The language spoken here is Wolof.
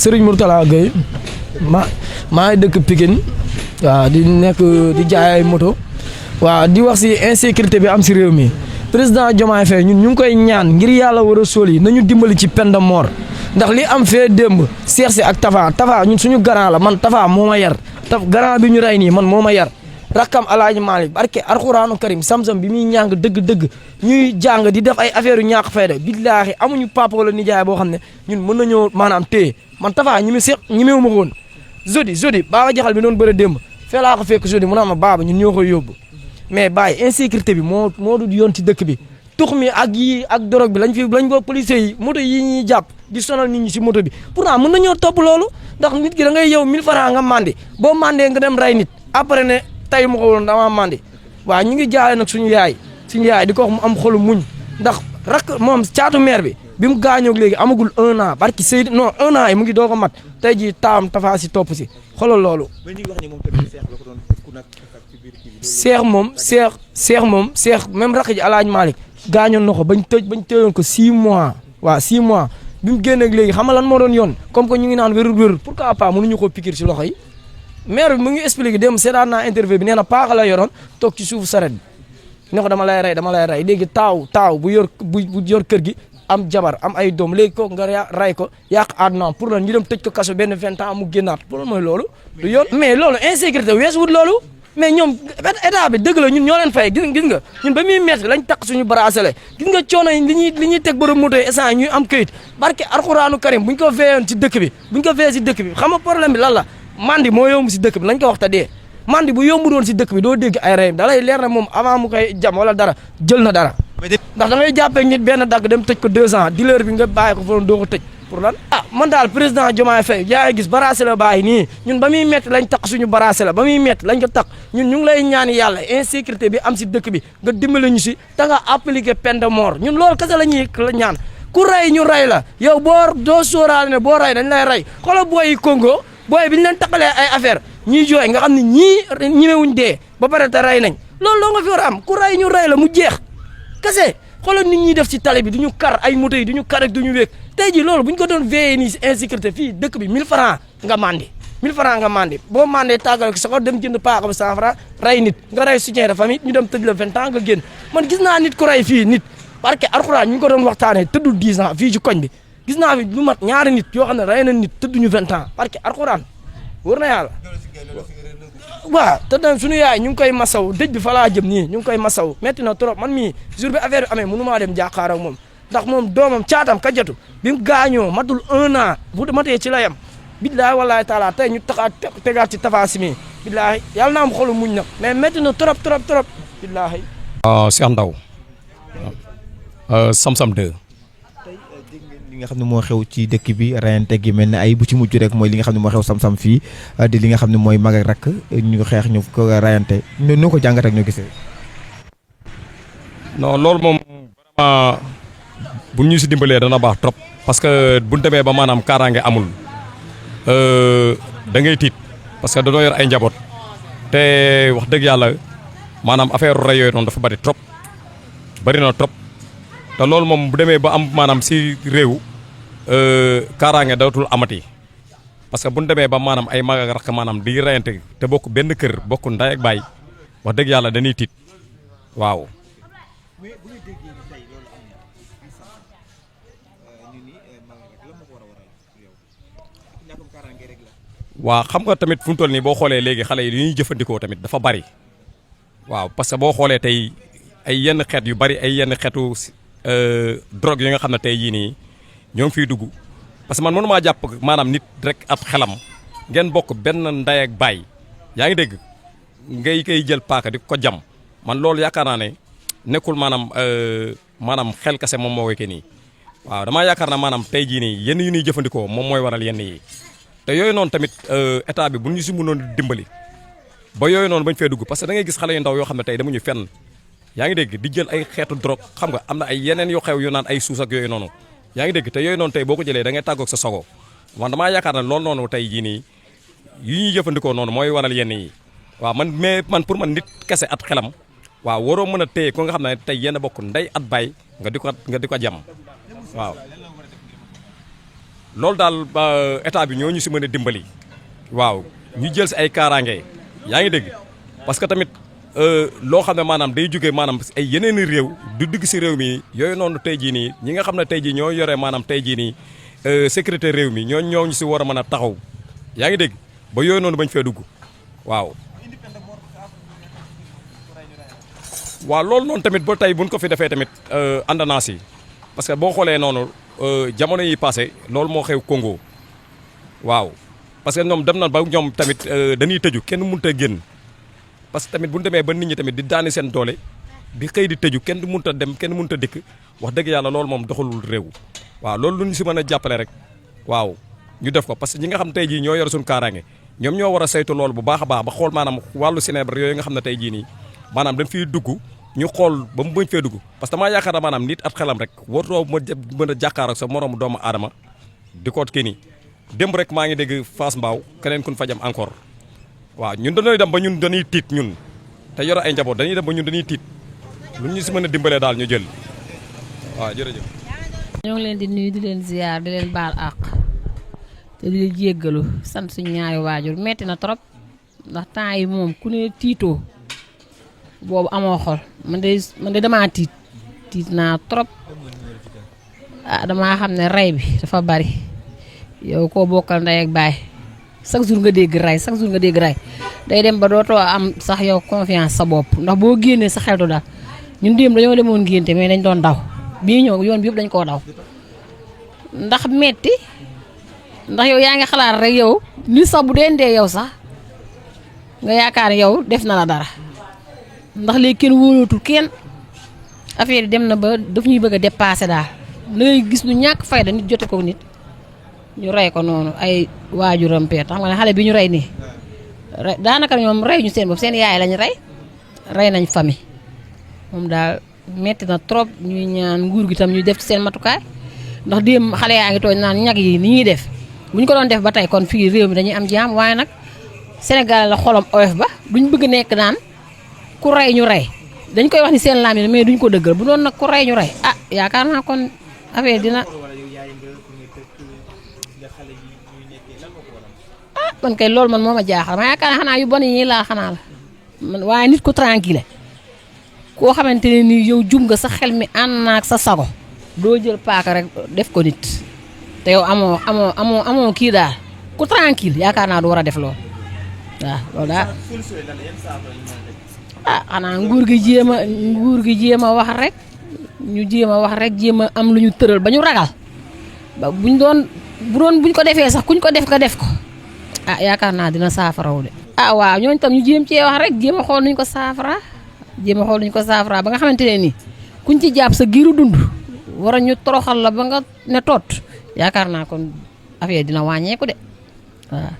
Serigne Mourtala Gueye maa ngi dëkk Pikine waaw di nekk di jaay ay moto waaw di wax si insécurité bi am si réew mi président Diomaye Faye ñun ñu ngi koy ñaan ngir yàlla war a sóol yi nañu dimbali ci peine de mort ndax li am fee démb Cheikh si ak Tafa ñun suñu garant la man Tafa moo ma yar garant bi ñu rey nii man moo ma yar rakkam Alaaji Malick barke Alxuraanu Karim Samsam bi muy ñàng dëgg-dëgg ñuy jàng di def ay affaire yu ñàkk fayda billaahi amuñu papa wala nijaay boo xam ne ñun mën nañoo maanaam téye man Tafa ñi meewu ma ko woon jodi Baba Jaxal bi doon bëre démb fee laa ko fekk jodi mu naa ma baaba ñun ñoo koy yóbbu mais bàyyi insécurité bi moo du yoon ci dëkk bi tux mi ak drogue bi lañ ko policiers yi moto yi ñuy jàpp di sonal nit ñi si moto bi pourtant mën nañoo topp loolu ndax nit ki da ngay yow 1000 francs nga mandi boo mandee nga dem rey nit après ne tey ma ko woon dama mandi waaw ñu ngi jaale nag suñu yaay di ko wax mu am xolu muñ ndax rak moom caatu maire bi mu gaañoog léegi amagul 1 an barki Seydou non 1 an yi mu ngi doog a mat tey jii taam Tafa si topp si xoolal loolu. Seex même rakk ji Alaaji Malick gaañoon na ko bañ tëjoon ko 6 mois waaw 6 mois bi mu génneeg léegi xam nga lan moo doon yoon comme que ñu ngi naan wérul pourquoi pas mënuñu ko piquer si loxo yi maire bi mu ngi expliqué dem seetaan naa interview bi nee na paax la yoroon toog ci suufu saret bi ne ko dama lay rey léegi taaw bu yor kër gi am jabar am ay doom léegi kooku nga ray ko yàq àddunaam pour lan ñu dem tëj ko kaso benn 20 ans mu génnaat pour lan mooy loolu du yoon mais loolu insécurité wees wut loolu mais ñoom état bi dëgg la ñun ñoo leen fay gis nga ñun ba muy métti lañ takk suñu bracelet gis nga coono yi li ñuy teg borom moto yi instant ñuy am këyit barke Alxuraanu Karim buñ ko veyoon ci dëkk bi xam nga problème bi lan la mandi moo yomb si dëkk bi lañ ko wax te dee mandi bu yombu doon si dëkk bi doo dégg ay reyam da lay leer na moom avant mu koy jam wala dara jël na dara ndax da ngay jàppee nit benn dagg dem tëj ko 2 ans dealer bi nga bàyyi ko fa doon doo ko tëj pour lan man daal président Diomaye Faye yaa ngi gis bracelet bàyyi nii ñun ba muy métti lañ takk suñu bracelet ba muy métti lañ ko takk ñun ñu ngi lay ñaan yàlla insécurité bi am si dëkk bi nga dimbale ñu si te nga appliquer peine de mort ñun loolu kese la ñuy ñaan ku rey ñu rey la yow doo sóoraale ne boo rey dañ lay rey xoolal booy yi Congo booy bi ñu leen taqalee ay affaire ñuy jooy nga xam ne ñii ñemewuñ dee ba pare te rey nañ loolu loo nga fi war a am ku rey ñu rey la mu jeex kese xoolal nit ñi def ci tali bi du ñu kar ay moto yi du ñu kar ak du ñu wéeg tey jii loolu bu ñu ko doon veillé nii si insécurité fii dëkk bi 1000 francs nga mandi 1000 francs nga mandi boo mandee tàggal ko sa ko dem jënd paaka ba 100 francs rey nit nga rey soutien de famille ñu dem tëj la 20 ans nga génn man gis naa nit ku rey fii nit parce que Alxuraan ñu ngi ko doon waxtaanee tëddul 10 ans fii ci koñ bi gis naa fi lu mat ñaari nit yoo xam ne rey na nit tëdduñu 20 ans parce que Alxuraan wër na yàlla waaw te tam suñu yaay ñu ngi koy masaw dëj bi fa laa jëm nii ñu ngi koy masaw metti na trop man mii jour bi affaire bi amee mënu maa dem jàkkaar ak moom ndax moom doomam caatam kajatu bi mu gaañoo matul 1 an bu matee ci la yam billaahi wallaahi taala tey ñu tegaat ci Tafa si mi billaahi yàlla naa am xolu muñ nag mais metti na trop billaahi Cheikh Ndaw Samsam 2 li nga xam ne moo xew ci dëkk bi rayante gi mel ne ay bu ci mujj rek mooy li nga xam ne moo xew Samsam fii di li nga xam ne mooy mag ak rakk ñu xeex ñu ko rayante noo ko jàngat ak ñoo gisee. non loolu moom vraiment bu ñu si dimbalee dana baax trop parce que bu ñu demee ba maanaam kaaraange amul da ngay tiit parce que dañoo yor ay njaboot te wax dëgg yàlla maanaam affaire ray yooyu noonu dafa bari na trop. te loolu moom bu demee ba am maanaam si réew kaaraange dootul amati parce que bu ñu demee ba maanaam ay mag ak rakk maanaam di reyante te bokk benn kër bokk ndey ak baay wax dëgg yàlla dañuy tiit waaw. waaw xam nga tamit fu mu toll nii boo xoolee léegi xale yi li ñuy jëfandikoo tamit dafa bari waaw parce que boo xoolee tey ay yenn xeet yu bari ay yenn xeetu. drogue yi nga xam ne tey jii nii ñoo ngi fiy dugg parce que man mënu maa jàpp maanaam nit rek ab xelam ngeen bokk benn ndey ak baay yaa ngi dégg ngay koy jël paaka di ko jam man loolu yaakaar naa ne nekkul maanaam xel kase moom moo koy nii waaw damaa yaakaar naa maanaam tey jii nii yenn yu ñuy jëfandikoo moom mooy waral yenn yi te yooyu noonu tamit état bi bu ñu si mënoon dimbali ba yooyu noonu bañ fee dugg parce que da ngay gis xale yu ndaw yoo xam ne tey demuñu fenn. yaa ngi dégg di jël ay xeetu drogue xam nga am na ay yeneen yu xew yu naan ay suus ak yooyu noonu yaa ngi dégg te yooyu noonu tey boo ko jëlee da ngay tàggoog sa sogo man damaa yaakaar ne loolu noonu tey jii nii yi ñuy jëfandikoo noonu mooy waral yenn yi waaw man pour man nit kese at xelam waaw waroo mën a téye ko nga xam ne tey yenn bokk ndey at baay nga di ko jam waaw. loolu daal état bi ñoo ñu si mën a dimbali waaw ñu jël si ay kaaraange yaa ngi dégg parce que tamit loo xam ne maanaam day jógee maanaam ay yeneen i réew du digg si réew mi yooyu noonu tey jii nii ñi nga xam ne tey jii ñoo yore maanaam tey jii nii sécurité réew mi ñoo ñu si war a mën a taxaw yaa ngi dégg ba yooyu noonu bañ fee dugg waaw. waaw loolu noonu tamit ba tey buñ ko fi defee tamit àndanaas yi parce que boo xoolee noonu jamono yi passé loolu moo xew Congo waaw parce que ñoom dem na ba ñoom tamit dañuy tëju kenn mënut a génn parce que tamit bu ñu demee ba nit ñi tamit di daani seen doole di xëy di tëju kenn mënut a dem kenn mënut a dikk wax dëgg yàlla loolu moom doxalul réew waaw loolu lu ñu si mën a jàppale rek waaw ñu def ko parce que ñi nga xam tey jii ñoo yor suñu kaaraange ñoom ñoo war a saytu loolu bu baax a baax ba xool maanaam wàllu sinébar yooyu nga xam ne tey jii nii maanaam dañ fiy dugg ñu xool ba mu bañ fee dugg parce que damaa yaakaar ne maanaam nit at xelam rek warutoo mën a jàkkaar ak sa moroomu doomu aadama di ko kii nii démb rek maa ngi dégg Fass Mbao keneen kun fajam encore waaw ñun dañuy dem ba ñun dañuy tiit ñun te yore ay njaboot dañuy dem ba ñun dañuy tiit lu ñu si mën a dimbalee daal ñu jël waaw jërëjëf. ñoo ngi leen di nuyu di leen ziar di leen baal àq te di leen jéggalu sant suñu ñaari waajur metti na trop ndax temps yi moom ku ne tiitoo boobu amoo xol man de damaa tiit naa trop damaa xam ne rey bi dafa bari yow koo bokkal ndey ak baay chaque jour nga dégg rey day dem ba dootoo am sax yow confiance sa bopp ndax boo génnee sa xel du daal ñun démb dañoo demoon ngénte mais dañ doon daw bii ñëw yoon bi yëpp dañ koo daw ndax metti ndax yow yaa ngi xalaat rek yow nit sax bu dee yow sax nga yaakaar yow def na la dara ndax léegi kenn wóolootul kenn affaire yi dem na ba daf ñuy bëgg a dépassé daal da ngay gis lu ñàkk fayda nit jote ko nit ñu rey ko noonu ay waajuram peer tax nga ne xale bi ñu rey nii daanaka ñoom rey ñu seen bopp seen yaay lañ rey nañ famille moom daal metti na trop ñuy ñaan nguur gi tam ñu def ci seen matukaay ndax démb xale yaa ngi tooñ naan ñag yi ni ñuy def bu ñu ko doon def ba tey kon fii réew mi dañuy am jaam waaye nag Sénégal la xolam oyof ba duñ bëgg nekk naan ku rey ñu rey dañ koy wax ni seen laam yi mais duñ ko dëggal bu doon nag ku rey ñu rey yaakaar naa kon affaire dina man kay loolu man moo ma jaaxal ma yaakaar naa xanaa yu bon yi laa xanaa la man waaye nit ku tranquille koo xamante ne nii yow jum nga sa xel mi ànd naag sa sago doo jël paaka rek def ko nit te yow amoo kii daal ku tranquille yaakaar naa du war a def loolu waaw loolu daal xanaa nguur gi jéem a wax rek ñu jéem a am lu ñu tëral ba ñu ragal ba buñ ko defee sax kuñ ko def ko def ko yaakaar naa dina saafaraw de waaw ñooñu tam ñu jéem cee wax rek jéem a xool nuñ ko saafara ba nga xamante ne nii kuñ ci jàpp sa giiru dund war a ñu toroxal la ba nga ne toot yaakaar naa kon affaire dina wàññeeku de waaw